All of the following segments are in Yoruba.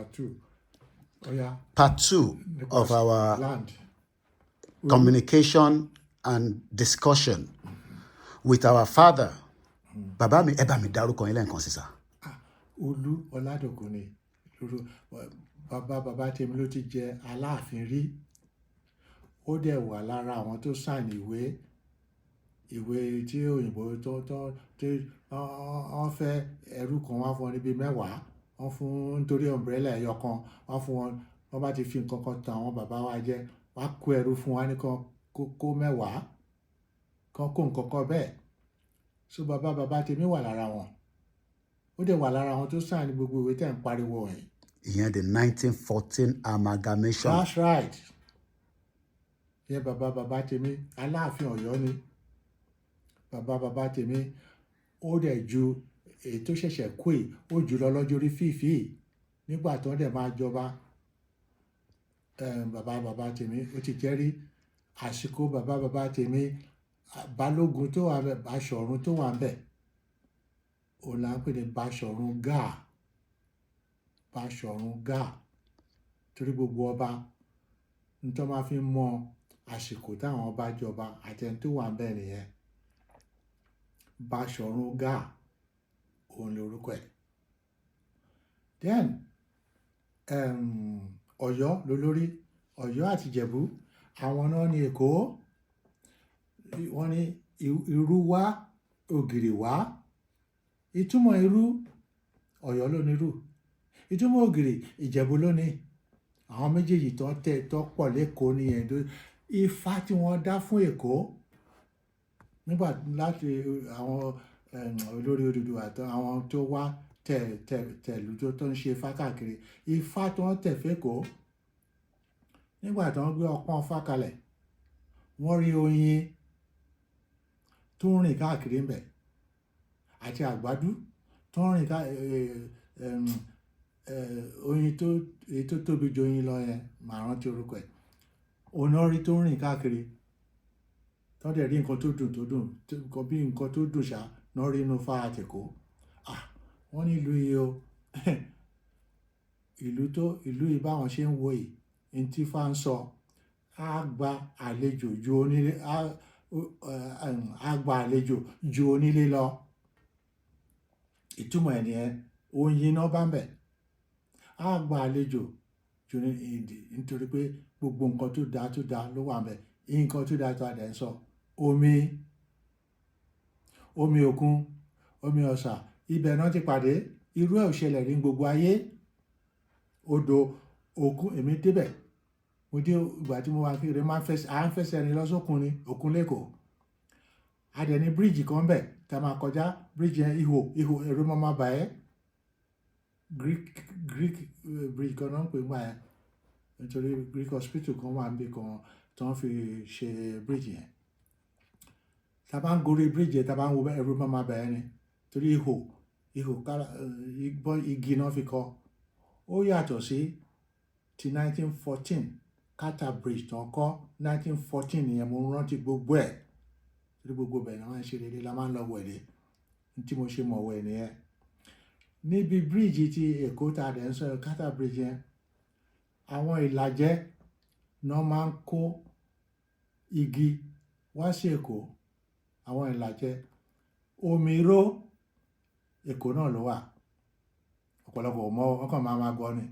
Two. Oh yeah. Part two of our land communication and discussion with our father. Bàbá mi, ẹ bá mi dárúkọ yín lẹ́ẹ̀kan sí, sir. Ah, Olú Ọládòkun ni lóru. Bàbá bàbá tèmi ló ti jẹ Aláàfin rí. Ó dẹ̀ wà lára àwọn tó sign ìwé tí òyìnbó tó tó wọ́n fẹ́ ẹrú kan wá fún wọn níbi 10, wọ́n fún nítorí umbrella ẹyọ kan wọ́n fún wọn. Wọ́n bá ti fi nǹkan kan tàn àwọn bàbá wa jẹ, wọ́n á kó ẹrú fún wa nìkan, kó 10 kan, kó nǹkan kan bẹ́ẹ̀. So bàbá bàbá tèmi wà lára wọn. Ó dẹ̀ wà lára àwọn tó sign gbogbo ìwé tẹ̀ ń pariwo yìí. Ìyẹn the 1914 amalgamation. That's right. Ìyẹn bàbá bàbá tèmi, Aláàfin Ọ̀yọ́ ni bàbá bàbá tèmi. Ó dẹ̀ ju èyí tó ṣẹ̀ṣẹ̀ kú yìí, ó jù lọ lọ́jọ́ orí fífì. Nígbà tó ń dẹ̀ máa jọba, bàbá bàbá tèmi ó ti jẹ́rí. Àsìkò bàbá bàbá tèmi, Balógun tó wà ńbẹ̀, Báṣọ̀run tó wà ńbẹ̀, òun là ń pè ní Báṣọ̀run Gáà. Báṣọ̀run Gáà, torí gbogbo ọba nítorí máa fi ń mọ àsìkò táwọn ọba jọba àti ẹni tó wà ńbẹ̀ nìyẹn. Báṣọ̀run Gáà, òun lorúkọ ẹ̀. Then Ọ̀yọ́ lolórí, Ọ̀yọ́ àti Ìjẹ̀bú, àwọn náà ní Èkó. Wọ́n ní irú wá, ògìrì wá. Ìtumọ̀ irú, Ọ̀yọ́ ló ní irú. Ìtumọ̀ ògìrì, Ìjẹ̀bú ló ní. Àwọn méjèèjì tó tẹ̀ tó pọ̀ lẹ́kọ̀ọ́ nìyẹn. Ifá tí wọ́n dá fún Èkó nígbà láti àwọn olórí Odùduwà, àwọn tó wá tẹ̀ tẹ̀ tẹ̀lú tó ń ṣe ifá káàkiri, ifá tí wọ́n tẹ̀ fẹ́kọ̀ọ́, nígbà tí wọ́n gbé ọpọ́n ifá kalẹ̀, wọ́n rí oyin tó ń rìn káàkiri ń bẹ̀ àti àgbádú tó ń rìn ká oyin tó èyí tó tóbi ju oyin lọ yẹn, màá rántí orúkọ ẹ̀. Òun náà rí tó ń rìn káàkiri, tó dẹ̀ rí nǹkan tó dùn tó dùn, nǹkan bí nǹkan tó dùn ṣá náà rí inú ifá àtẹ̀kọ́. Ah, wọ́n ní ìlú yìí o, ìlú tó ìlú yìí, báwọn ṣe ń wo yìí, ní tí ifá ń sọ, á gba àlejò ju onílé, á gba àlejò ju onílé lọ. Ìtumọ̀ ẹ̀ nìyẹn. Oyin náà bá ń bẹ̀, á gba àlejò ju ní ìdí, nítorí pé gbogbo nǹkan tó dáa tó dáa ló wà ń bẹ̀. Nǹkan tó dáa tó dáa dẹ̀ ń sọ omi, omi òkun, omi ọ̀sà, ibẹ̀ náà ti pàdé. Irú ẹ̀ ò ṣẹlẹ̀ ní gbogbo ayé. Odò òkun, èmi débẹ̀. Mo dé ìgbà tí mo wà kiri, máa ń fẹsẹ̀, à ń fẹsẹ̀ rìn lọ sókun ni, òkun lẹ́kọ̀ọ́. A dẹ̀ ní bíríìjì kan bẹ̀ tá a máa kọjá. Bíríìjì yẹn, ihò ihò, ẹ̀rù máa ma bà ẹ́. Greek bridge kan náà ń pè nígbà yẹn, nítorí Greek hospital kan wà níbi kan tí wọ́n fi ṣe bíríìjì yẹn. Tá a bá ń gorí bíríìjì yẹn, tá a bá ń wo, ẹ̀rù máa ma bà ẹ́ ni, torí ihò ihò kára igi náà fi kọ́. Ó yàtọ̀ sí ti 1914 Carter Bridge tó ń kọ́ 1914 yẹn. Mo rántí gbogbo ẹ̀, torí gbogbo bẹ̀ ni wọ́n ń ṣe rere la máa ń lọ wẹ̀lé. Tí mo ṣe mọ̀ wẹ̀ nìyẹn. Níbi bíríìjì ti Èkó tá a dẹ̀ ń sọ, Carter Bridge yẹn, àwọn Ìlàjẹ náà máa ń kó igi wá sí Èkó. Àwọn Ìlàjẹ, Omiró, Èkó náà ló wà. Ọ̀pọ̀lọpọ̀ ò mọ̀, wọ́n kàn máa ma gbọ́ ni.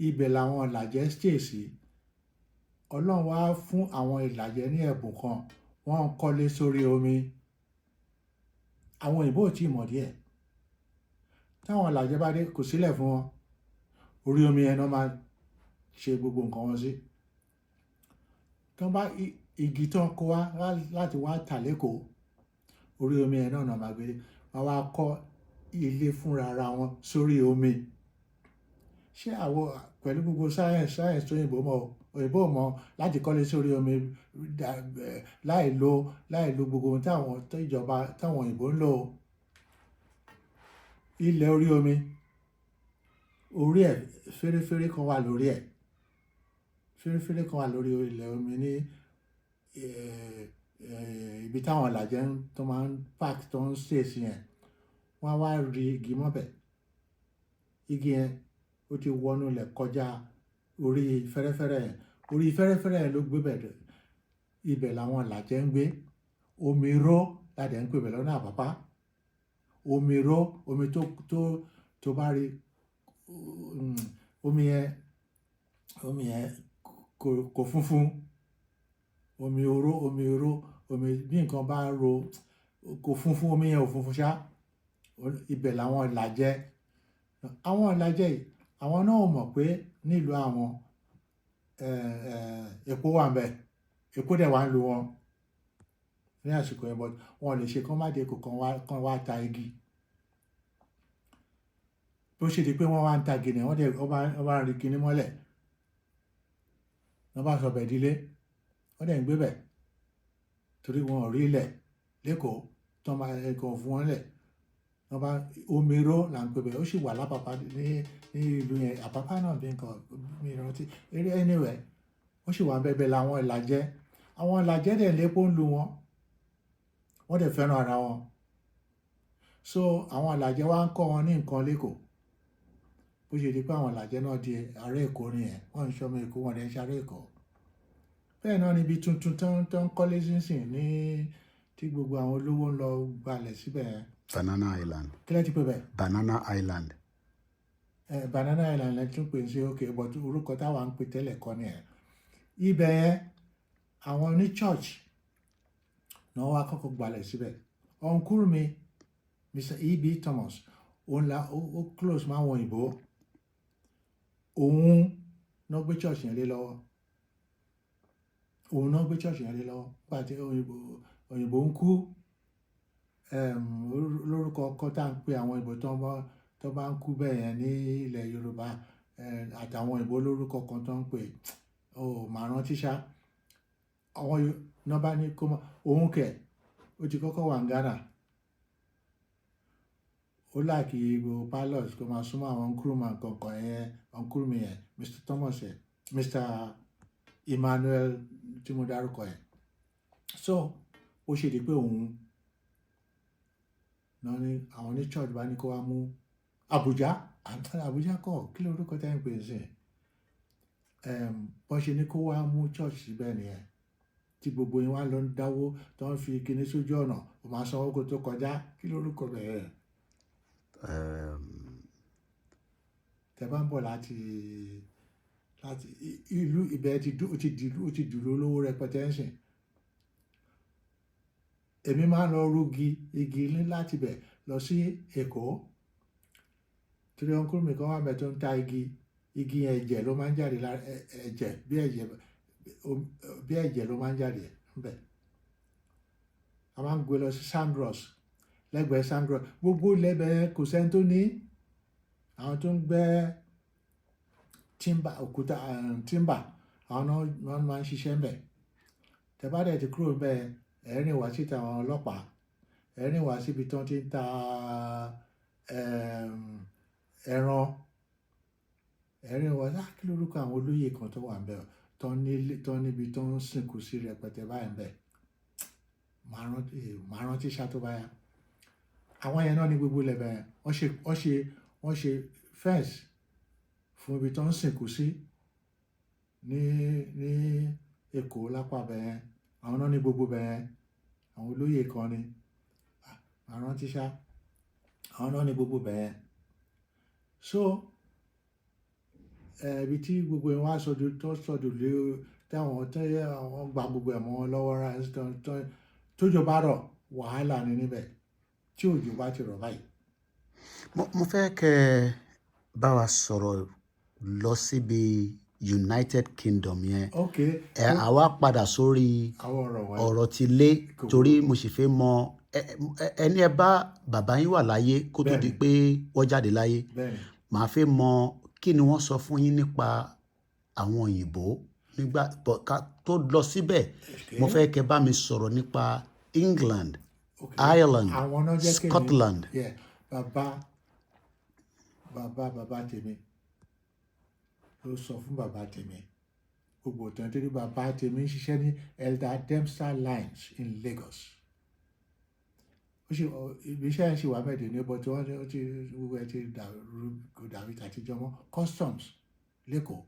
Ibẹ̀ làwọn Ìlàjẹ stay sí. Ọlọ́run wá fún àwọn Ìlàjẹ ní ẹ̀bùn kan, wọ́n ń kọ́lé sórí omi. Àwọn òyìnbó ò tí ì mọ̀ díẹ̀. Táwọn Ìlàjẹ bá dé, kò sílẹ̀ fún wọn. Orí omi yẹn náà máa ṣe gbogbo nǹkan wọn sí. Tí wọ́n bá igi tí wọ́n kó wá láti wá tà lẹ́kọ̀ọ́, orí omi yẹn náà máa gbé. Wọ́n wá kọ́ ilé fúnra ara wọn sórí omi. Ṣé àwọn pẹ̀lú gbogbo science tó òyìnbó mọ̀, òyìnbó mọ̀ láti kọ́lé sórí omi láì lo gbogbo ohun táwọn tó ìjọba táwọn òyìnbó ń lò. Ilẹ̀ orí omi, orí ẹ̀ fẹ́rẹ́fẹ́rẹ́ kan wà lórí ẹ̀. Fẹ́rẹ́fẹ́rẹ́ kan wà lórí ilẹ̀ omi ní ibi táwọn Ìlàjẹ tó máa ń park, tó ń stay sí yẹn. Wọ́n á wá rí igi mọ́bẹ̀. Igi yẹn Ó ti wọnú ilẹ̀ kọjá orí fẹ́rẹ́fẹ́rẹ́ yẹn. Orí fẹ́rẹ́fẹ́rẹ́ yẹn ló gbé bẹ̀. Ibẹ̀ làwọn Ìlàjẹ ń gbé. Omi ró láti ẹ̀ ń pè bẹ̀ lọ́nà Àpápá. Omi ró, omi tó bá rí omi yẹn, omi yẹn kò funfun. Omi oró, omi oró, omi bí nǹkan bá ro, kò funfun, omi yẹn ò funfun ṣá. Ibẹ̀ làwọn Ìlàjẹ. Àwọn Ìlàjẹ yìí, àwọn náà ò mọ̀ pé nílùú àwọn epo wà ńbẹ̀. Epo dẹ̀ wà ń lu wọn ní àsìkò yẹn, but wọn ò lè ṣe kán má dé Èkó kán wá ta igi. Bó ṣe di pé wọ́n wá ń ta igi ni wọ́n dẹ̀ wọ́n bá ń rí kinní mọ́lẹ̀. Wọ́n bá sọ bẹ̀ dílé, wọ́n dẹ̀ ń gbé bẹ̀ torí wọn ò rí ilẹ̀ l'Ékòó tó máa ẹ̀kọ́ fún wọn lẹ̀. Wọ́n bá omi ró là ń pè bẹ̀. Ó sì wà lápapá ní ìlú yẹn. Àpápá náà bí nǹkan mi rántí eré. Anyway, ó sì wà ń bẹ́ẹ̀ làwọn Ìlàjẹ. Àwọn Ìlàjẹ dẹ̀ lépo ń lu wọn, wọ́n dẹ̀ fẹ́ràn ara wọn. So àwọn Ìlàjẹ wá ń kọ́ wọn ní nǹkan l'Ékòó. Bó ṣe di pé àwọn Ìlàjẹ náà di ará Èkó nìyẹn. Wọ́n ń ṣọmọ Èkó, wọ́n dẹ̀ ń ṣe ará Èkó. Bẹ́ẹ̀ náà níbi tuntun tó ń kọ́lé sínsìn ní tí gbogbo àwọn olówó ń lọ gbalẹ̀ síbẹ̀ yẹn. Banana Island. Kí lẹ́ ti pè bẹ́ẹ̀? Banana Island. Ẹ Banana Island lẹ tún pè sí. Ok, but orúkọ táwa ń pè tẹ́lẹ̀ kọ́ ni ẹ̀. Ibẹ̀ yẹn, àwọn ní church náà wá kọ́kọ́ gbalẹ̀ síbẹ̀. Uncle mi, Mr. E.B. Thomas, òun la ó close mọ́ àwọn òyìnbó. Òun náà gbé church yẹn lé lọ́wọ́. Òun náà gbé church yẹn lé lọ́wọ́ nígbà tí òyìnbó ń kú. Lórúkọ ọkọ tá à ń pè àwọn òyìnbó tó bá ń kú bẹ́ẹ̀ yẹn ní ilẹ̀ Yorùbá, àtàwọn òyìnbó lórúkọ kan tó ń pè ó, màá rántí ṣá. Àwọn náà bá ní kó mọ òun kẹ̀, ó ti kọ́kọ́ wà ní Ghana. Ó like gbogbo pilot, kó máa súnmọ́ àwọn crewman kankan yẹn. Uncle mi yẹn, Mr. Thomas yẹn, Mr. Emmanuel tí mo dárúkọ yẹn. So ó ṣe di pé òun náà ní àwọn ní church bá ní kó wá mú Abuja. Abuja kọ́, kí ló orúkọ tẹ́ ń pè é sí? Bọ́n ṣe ní kó wá mú church síbẹ̀ nìyẹn, tí gbogbo yín wá lọ ń dáwó, tó ń fi kinní sójú ọ̀nà, ó máa sanwó kó tó kọjá. Kí ló orúkọ bẹ̀rẹ̀? Tẹ́ bá ń bọ̀ láti ìlú ibẹ̀ ti ó ti dìlú, ó ti dìlú olówó rẹpẹtẹ ń sìn. Èmi máa ń lọ rúgi igi ní láti bẹ̀ lọ sí Èkó torí uncle mi kan wà bẹ̀ tó ń ta igi. Igi yẹn, ẹ̀jẹ̀ ló máa ń jáde lára ẹ̀jẹ̀, bí ẹ̀jẹ̀, bí ẹ̀jẹ̀ ló máa ń jáde ńbẹ̀. A máa ń gbé lọ sí Sandros, lẹ́gbẹ̀ẹ́ Sandros. Gbogbo lẹ́bẹ̀ẹ́ kò sẹ́ni tó ní. Àwọn tó ń gbẹ́ timber, òkúta, timber, àwọn náà wọ́n máa ń ṣiṣẹ́ ńbẹ̀. Tẹ́ bá dẹ̀ ti kúrò ńbẹ̀, ẹ̀ rìn wá síta àwọn ọlọ́pàá, ẹ̀ rìn wá síbi tí wọ́n ti ń ta ẹran, ẹ̀ rìn wá ah, kí lórúkọ àwọn olóyè kan tó wà ńbẹ̀ tó níbi tó ń sìnkú sí rẹpẹtẹ báyìí ńbẹ̀? Màá rántí ṣá tó bá yá. Àwọn yẹn náà ní gbogbo ilẹ̀ bẹ̀rẹ̀. Wọ́n ṣe fence fún ibi tó ń sìnkú sí ní Èkó lápá bẹ̀yẹn. Àwọn náà ní gbogbo bẹ̀yẹn. Àwọn olóyè kan ni. Ah, màá rántí ṣá. Àwọn náà ní gbogbo bẹ̀yẹn. So ibi tí gbogbo yẹn wá sọdún tó sọdún lé táwọn tó yẹ, àwọn gba gbogbo ẹ̀ mọ́ wọn lọ́wọ́ rà tó tójò bá rọ̀, wàhálà ni níbẹ̀ tí òjò bá ti rọ̀ báyìí. Mo fẹ́ kẹ́ ẹ bá wa sọ̀rọ̀ lọ síbi United Kingdom yẹn. Ok. Ẹ àwa padà sórí àwọn ọ̀rọ̀ wọ̀nyí. Ọ̀rọ̀ ti lé Kò torí mo sì fẹ́ mọ ẹni ẹ bá bàbá yín wà láyé kó tó di Bẹ́ẹ̀ni. pé wọ́n jáde láyé. Bẹ́ẹ̀ni. Màá fẹ́ mọ kí ni wọ́n sọ fún yín nípa àwọn òyìnbó nígbà bọ̀ ká tó lọ síbẹ̀. Mo fẹ́ kẹ́ bá mi sọ̀rọ̀ nípa England, Ireland, Àwọn náà jẹ́ kémi Scotland. Yeah, bàbá tèmi ló sọ fún bàbá tèmi gbogbo ìtàn, torí bàbá tèmi ń ṣiṣẹ́ ní Elder Dempster Lines in Lagos. Ó ṣe ibi iṣẹ́ yẹn ṣì wà mẹ́ẹ̀dẹ̀ ní, but wọ́n ó ti gbogbo ẹ̀ ti dàrú, kò dàbí tàtijọ́ mọ́. Customs l'Ékòó,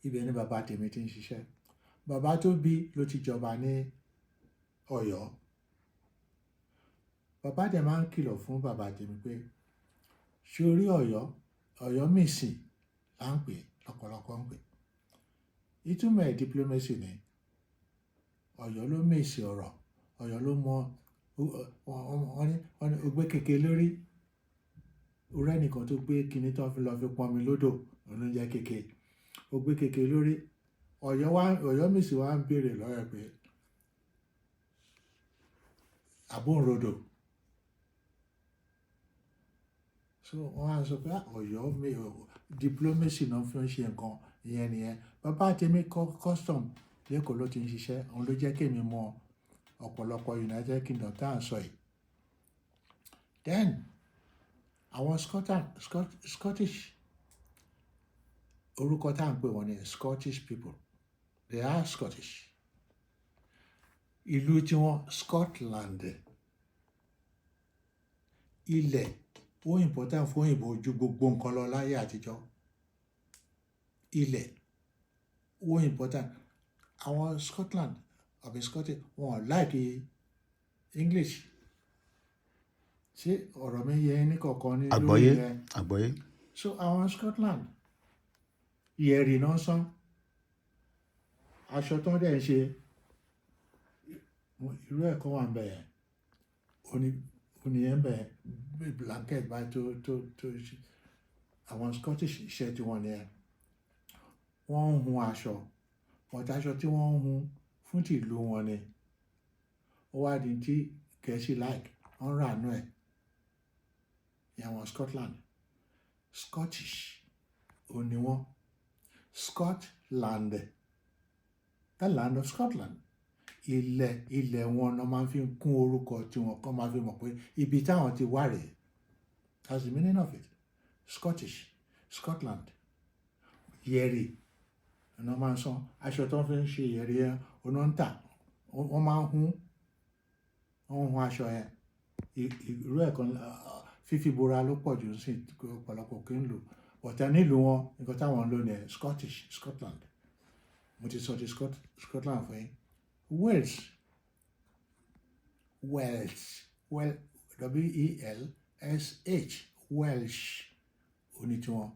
ibẹ̀ ni bàbá tèmi ti ń ṣiṣẹ́. Bàbá tó bí ló ti jọba ní Ọ̀yọ́. Bàbá dẹ̀ máa ń kìlọ̀ fún bàbá tèmi pé, ṣé orí Ọ̀yọ́, Ọ̀yọ́ Mèsì là ń pè, lọ́pọ̀lọpọ̀ ń pè. Ìtumọ̀ ẹ̀ diplomacy ni. Ọ̀yọ́ ló mèsì ọ̀rọ̀, Ọ̀yọ́ ló mọ. Wọ́n ní o gbé keke lórí orí ẹnìkan tó gbé kinní tó fi lọ fi pọnmi lódò, òun ló ń jẹ́ keke. Ó gbé keke lórí. Ọ̀yọ́ wá, Ọ̀yọ́ Mèsì wá ń béèrè lọ́wọ́ ẹ̀ pé àbóǹrodò. So wọ́n á sọ pé, "Ah, Ọ̀yọ́ mi diplomacy náà fi ń ṣe nǹkan ìyẹn nìyẹn." Bàbá tèmi kọ́ custom l'Ékòó ló ti ń ṣiṣẹ́. Òun ló jẹ́ kémi mọ ọ̀pọ̀lọpọ̀ United Kingdom tá à ń sọ yìí. Then àwọn Scottish, orúkọ tá à ń pè wọ́n ní Scottish people. They are Scottish. Ìlú tiwọn, Scotland. Ilẹ̀ ó important fún òyìnbó ju gbogbo nǹkan lọ láyé àtijọ́. Ilẹ̀ ó important. Àwọn Scotland àbí Scottish, wọn ò like English. Ṣé ọ̀rọ̀ mi yé ní kọ̀ọ̀kan ní lórí Àgbọ́yé. yẹn? Àgbọ́yé. So àwọn Scotland, ìyẹ̀rì náà sán, aṣọ tó ń dẹ̀ ń ṣe, irú ẹ̀ kan wà ń bẹ̀ yẹn, oníyẹn ń bẹ̀ bí blanket báyìí tó ṣe. Àwọn Scottish, iṣẹ́ tí wọ́n nìyẹn. Wọ́n ń hun aṣọ, but aṣọ tí wọ́n ń hun fún ti ìlú wọn ni. Ó wá di tí Gẹ̀ẹ́sì like, wọ́n rà nú ẹ̀. Ìyẹn àwọn Scotland. Scottish ò ní wọ́n. Scotland, the land of Scotland. Ilẹ̀ wọn náà máa fi ń kún orúkọ tí wọn kọ́, máa fi mọ̀ pé ibi táwọn ti wá rèé. That's the meaning of it. Scottish, Scotland. Yẹ̀rì ọ̀nà máa ń san aṣọ tó ń fi ń ṣe yẹ̀rì yẹn, ọ̀nà ń tà. Wọ́n máa ń hun, wọ́n ń hun aṣọ yẹn. Irú ẹ̀ kan, fífi bora ló pọ̀ jù sí, ọ̀pọ̀lọpọ̀ kì í lò ọ̀tá nílùú wọn. Nǹkan táwọn ń lò ní Scottish, Scotland. Mo ti sọ ti Scotland fún yín. Wales, Wales, well, Welsh, Welsh oní tiwọn.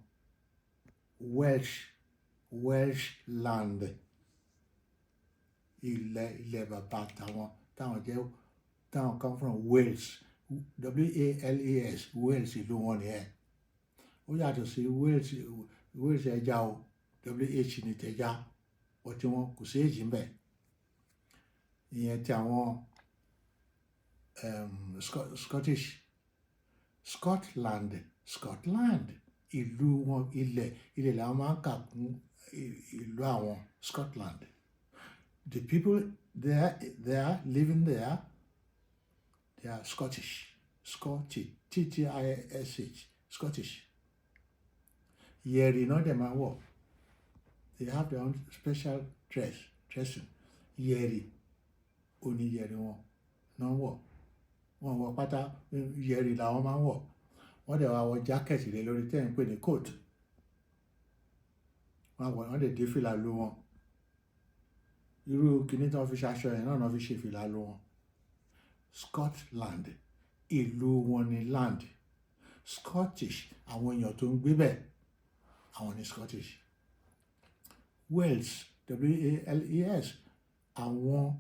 Welsh, Welsh land, ilẹ̀ bàbá táwọn, táwọn jẹ́, táwọn come from Wales, Wales, Wales, ìlú wọn nìyẹn. Ó yàtọ̀ sí Wales, Wales ẹja o, WH ní tẹja ọtí wọn, kò sí èjì ńbẹ. Ìyẹn ti àwọn Scottish. Scotland, Scotland, ìlú wọn, ilẹ̀ làwọn máa ń kà kún ìlú àwọn Scotland. The people there living there, they are Scottish. Scottish, Ttish, Scottish. Yẹ̀rì náà dẹ̀ máa ń wọ̀. They have their own special dress, dressing. Yẹ̀rì, oní yẹ̀rì wọn náà wọ̀. Wọ́n wọ pátá, yẹ̀rì làwọn máa ń wọ̀. Wọ́n dẹ̀ wá wọ jacket lé lórí tẹ́ ń pè ní coat. Wọ́n wọ̀, wọ́n dẹ̀ dé fìlà lu wọn. Irú kinní tí wọ́n fi ṣaṣọ yẹn náà fi ṣe fìlà lu wọn. Scotland, ìlú wọn ní land. Scottish, àwọn èèyàn tó ń gbé bẹ̀, àwọn ní Scottish. Wales, Wales, àwọn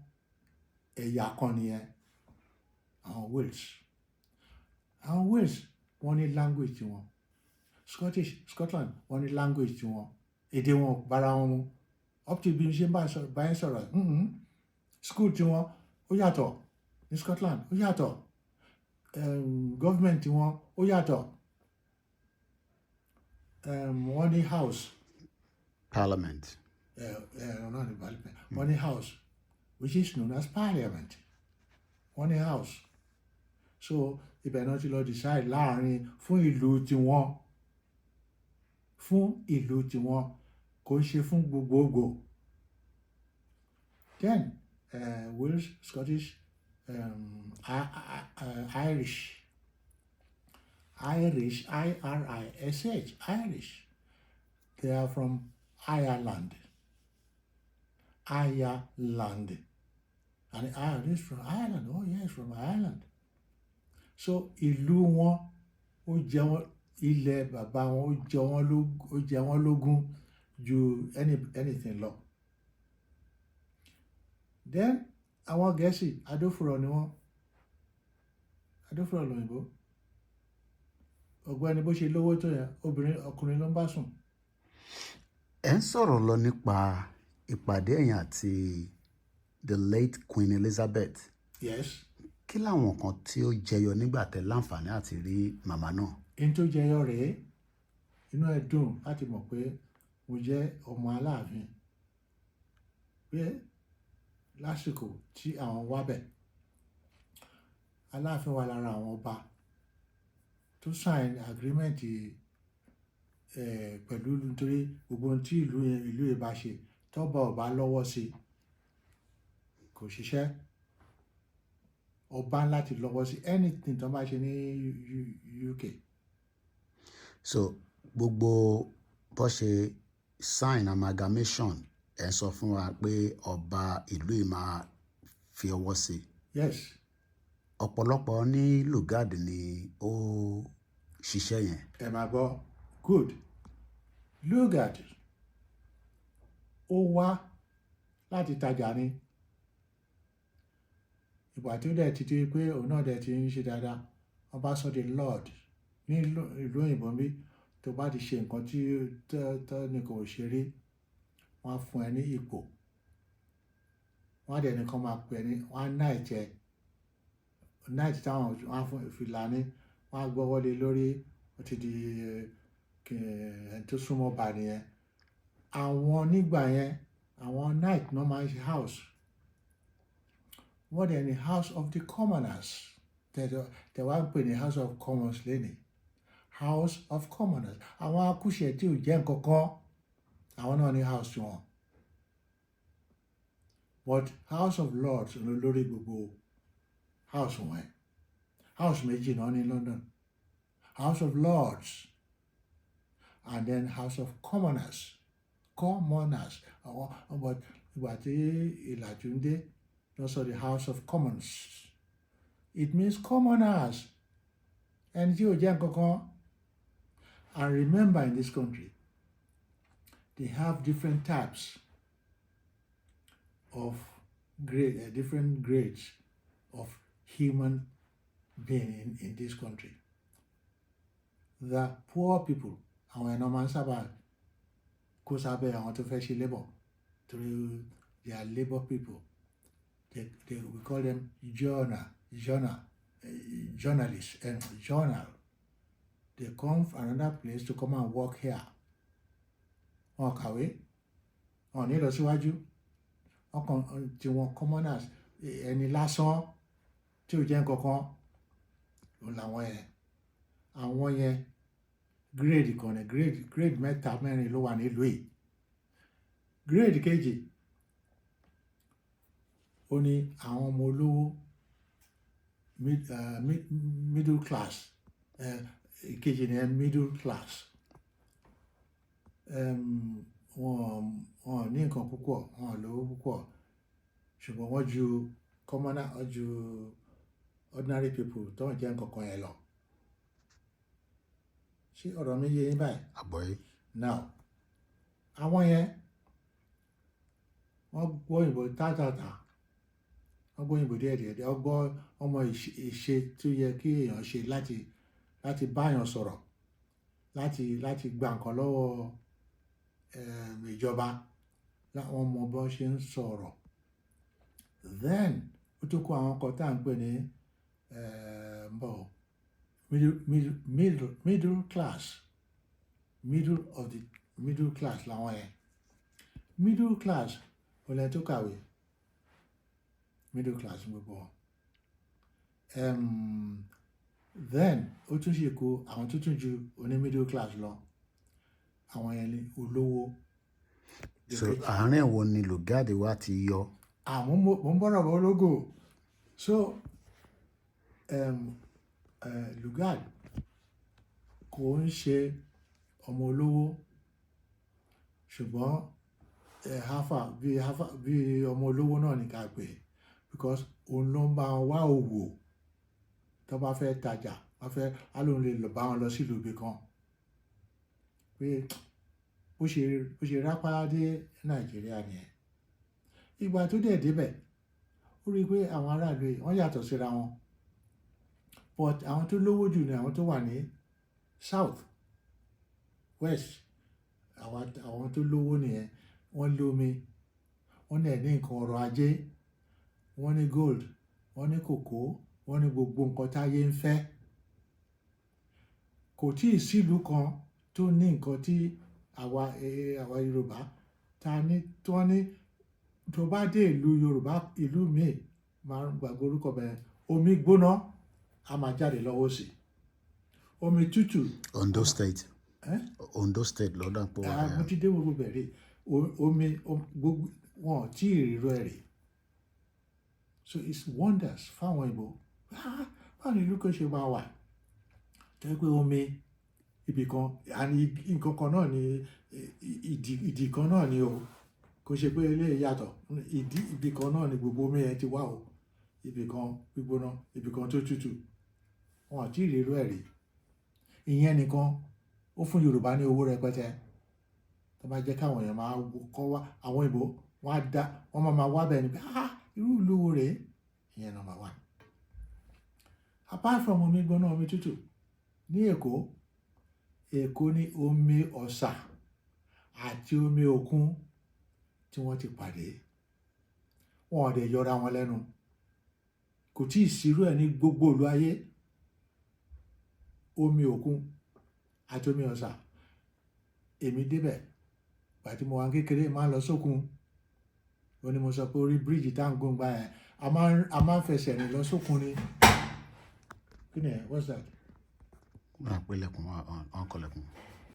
ẹ̀yà kan nìyẹn, àwọn Wales. Àwọn Wales, wọ́n ní language tiwọn. Scottish, Scotland, wọ́n ní language tiwọn. Èdè wọn ò bára wọn mu up to bí n ṣe ń bá yín sọ̀rọ̀. School tiwọn ó yàtọ̀ ní Scotland, ó yàtọ̀. Government tiwọn ó yàtọ̀. Wọ́n ní house. Parliament. Náà ní parliament. Wọ́n ní house which is known as parliament. Wọ́n ní house, so ibẹ̀ náà ti lọ decide láàrin fún ìlú tiwọn, fún ìlú tiwọn, kò ń ṣe fún gbogbogbò. Then Wales, Scottish, Irish, Irish, Irish, Irish. They are from Ireland, Ireland. And Ireland is from Ireland. Oh yes, from Ireland. So ìlú wọn, ó jẹ wọ́n, ilẹ̀ bàbá wọn ó jẹ wọ́n lógún, ó jẹ wọ́n lógún ju anything lọ. Then àwọn Gẹ̀ẹ́sì, adófùrọ̀ ni wọ́n, adófùrọ̀ lòyìnbó. Ọ̀gbẹ́ni bó ṣe lówó tó yẹn, obìnrin ọkùnrin ló ń bá sùn. Ẹ ń sọ̀rọ̀ lọ nípa ìpàdé ẹ̀yin àti the late Queen Elizabeth. Yes. Kí làwọn kan tí ó jẹyọ nígbà tẹ́ láǹfààní àti rí màmá náà? In tó jẹyọ rèé, inú ẹ̀ dùn láti mọ̀ pé mo jẹ́ ọmọ Aláàfin, pé lásìkò tí àwọn wá bẹ̀, Aláàfin wà lára àwọn ọba tó sign agreement pẹ̀lú, nítorí gbogbo ohun tí ìlú yẹn, ìlú yẹn bá ṣe, tọ́ba ò bá lọ́wọ́ sí, kò ṣiṣẹ́. Ọba láti lọ́wọ́ sí anything tó bá ṣe ní UK. So gbogbo bó ṣe sign amalgamation, ẹ sọ fún wa pé ọba ìlú yìí máa fi ọwọ́ sí? Yes. Ọ̀pọ̀lọpọ̀ ní Lugard ni ó ṣiṣẹ́ yẹn. Ẹ máa gbọ́, good. Lugard ó wá láti tajà ni. Ìgbà tí ó dẹ̀ ti di pé òun náà dẹ̀ ti ń ṣe dáadáa, wọ́n bá sọ di Lord ní ìlú òyìnbó bí. Tó bá ti ṣe nǹkan tí tó nìkan ò ṣe rí, wọ́n á fún ẹ ní ipò, wọ́n á dẹ̀ nìkan máa pè é ní, wọ́n á knight ẹ, knight táwọn wọ́n á fún ìfìlà ní, wọ́n á gbọ́wọ́ lé lórí, ó ti di ẹni tó súnmọ́ ọba nìyẹn. Àwọn nígbà yẹn, àwọn knight náà máa ń ṣe house. Wọ́n dẹ̀ ní House of the Commoners, tẹ̀ wá ń pè ní House of Commons lónìí. House of Commoners, àwọn akúṣẹ̀ tí ò jẹ́ nǹkan kan, àwọn náà ní house wọn, but House of Lords ló lórí gbogbo house wọn. House méjì náà ní London: House of Lords and then House of Commoners. Commoners àwọn, but ìgbà tí ìlàjú ń dé, wọ́n sọ the House of Commons. It means commoners, ẹni tí ò jẹ́ nǹkan kan. And remember, in this country they have different types of grade, different grades of human being in this country. The poor people, àwọn ẹ̀nà máa ń sábà kó sábẹ́ àwọn tó fẹ́ ṣe labour, torí they are labour people. They we call them journalists and journal. They come from another place to come and work here. Wọn kàwé, wọn ní ìlọsíwájú, wọn kàn tí wọn commoners, ẹni lásán tí ò jẹ́ nǹkan kan, òun làwọn yẹn. Àwọn yẹn, grade kan ní, grade mẹ́ta, mẹ́rin ló wà nílùú yìí. Grade kejì, ó ní àwọn ọmọ olówó, middle class. Ìkejì ní middle class. Wọn ní nǹkan púpọ̀, wọn ò lówó púpọ̀, ṣùgbọ́n wọ́n ju commoner, wọ́n ju ordinary people tó ń jẹ́ nǹkan kan yẹn lọ. Ṣé ọ̀rọ̀ mi yé yín báyìí? Àgbọ́yé. Now, àwọn yẹn, wọ́n gbọ́ òyìnbó tátàtà, wọ́n gbọ́ òyìnbó díẹ̀ díẹ̀, wọ́n gbọ́ ọmọ ìṣe tó yẹ kí èèyàn ṣe láti báyàn sọ̀rọ̀, láti gba nǹkan lọ́wọ́ ìjọba, láwọn mọ bó ṣe ń sọ̀rọ̀. Then ó tún kó àwọn kan tá à ń pè ní bọ̀ middle class, middle of the middle class làwọn yẹn. Middle class, olè tó kàwé, middle class gbogbo wọn. Then ó tún ṣe kó àwọn tó tún ju oní middle class lọ, àwọn yẹn ní olówó. So àárín wo ni Lugard wá ti yọ? Àwọn mo ń bọ̀rọ̀ bọ̀ ológo. So Lugard kò ń ṣe ọmọ olówó, ṣùgbọ́n hafa bíi hafa bíi ọmọ olówó náà ní ká pè é, because òun ló ń bá wọn wá òwò. Tó bá fẹ́ tajà, wọ́n fẹ́ á lóun lè lọ bá wọn lọ sílùú ibì kan, pé bó ṣe rápálá dé Nàìjíríà nìyẹn. Ìgbà tó dẹ̀ débẹ̀, ó rí i pé àwọn aráàlú yìí, wọ́n yàtọ̀ síra wọn, but àwọn tó lówó jù ni àwọn tó wà ní south west. Àwọn tó lówó nìyẹn. Wọ́n lómi, wọ́n dẹ̀ ní nǹkan ọrọ̀ ajé, wọ́n ní gold, wọ́n ní kòkó, wọ́n ní gbogbo nǹkan táyé ń fẹ́. Kò tí ì sílùú kan tó ní nǹkan tí àwa Yorùbá ta ní, tí wọ́n ní. Tó bá dé ìlú Yorùbá, ìlú míì, máa ń gbàgbé orúkọ bẹ́ẹ̀, omi gbóná a máa jáde lọ́wọ́ sí, omi tútù. Ondo State. Eh? Ondo State lọ́dọ̀ pọ̀. Ah, mo ti dé gbogbo bẹ̀rẹ̀ omi gbogbo wọn ò tí ì rírọ ẹ̀ rí. So it's wonders fáwọn ìbò. Ah, báwo ni ìlú kan ṣe máa wà tẹ́ pé omi ibì kan àní nǹkan kan náà ni, ìdí kan náà ni o, kò ṣe pé eléyìí yàtọ̀. Ìdí ibì kan náà ni gbogbo omi yẹn ti wá o, ibì kan gbígbóná, ibì kan tó tútù. Wọn ò tí ì rírọ ẹ̀ rí. Ìyẹn nìkan ó fún Yorùbá ní owó rẹpẹtẹ. Tó bá jẹ́ káwọn èèyàn máa kọ́ wá, àwọn ìbò wọ́n á dá, wọ́n máa wá bẹ́ẹ̀ ni pé, ah, irú ìlú wo rèé? Ìyẹn number one. Apart from omi gbóná, omi tútù ní Èkó, Èkó ní omi ọ̀sà àti omi òkun tí wọ́n ti pàdé, wọn ò dẹ̀ yọra wọn lẹ́nu. Kò tí ì sírú ẹ̀ ní gbogbo ìlú ayé. Omi òkun àti omi ọ̀sà. Èmi débẹ̀ gbàtí mo wà ní kékeré, máa ń lọ sókun. Ó ní mo sọ pé orí bíríìjì tá à ń gùn gbà yẹn, a máa ń fẹsẹ̀ rìn lọ sókun ni. Kí ni ẹ? What's that? Wọ́n á pè lẹ́kùn, wọ́n kọ lẹ́kùn.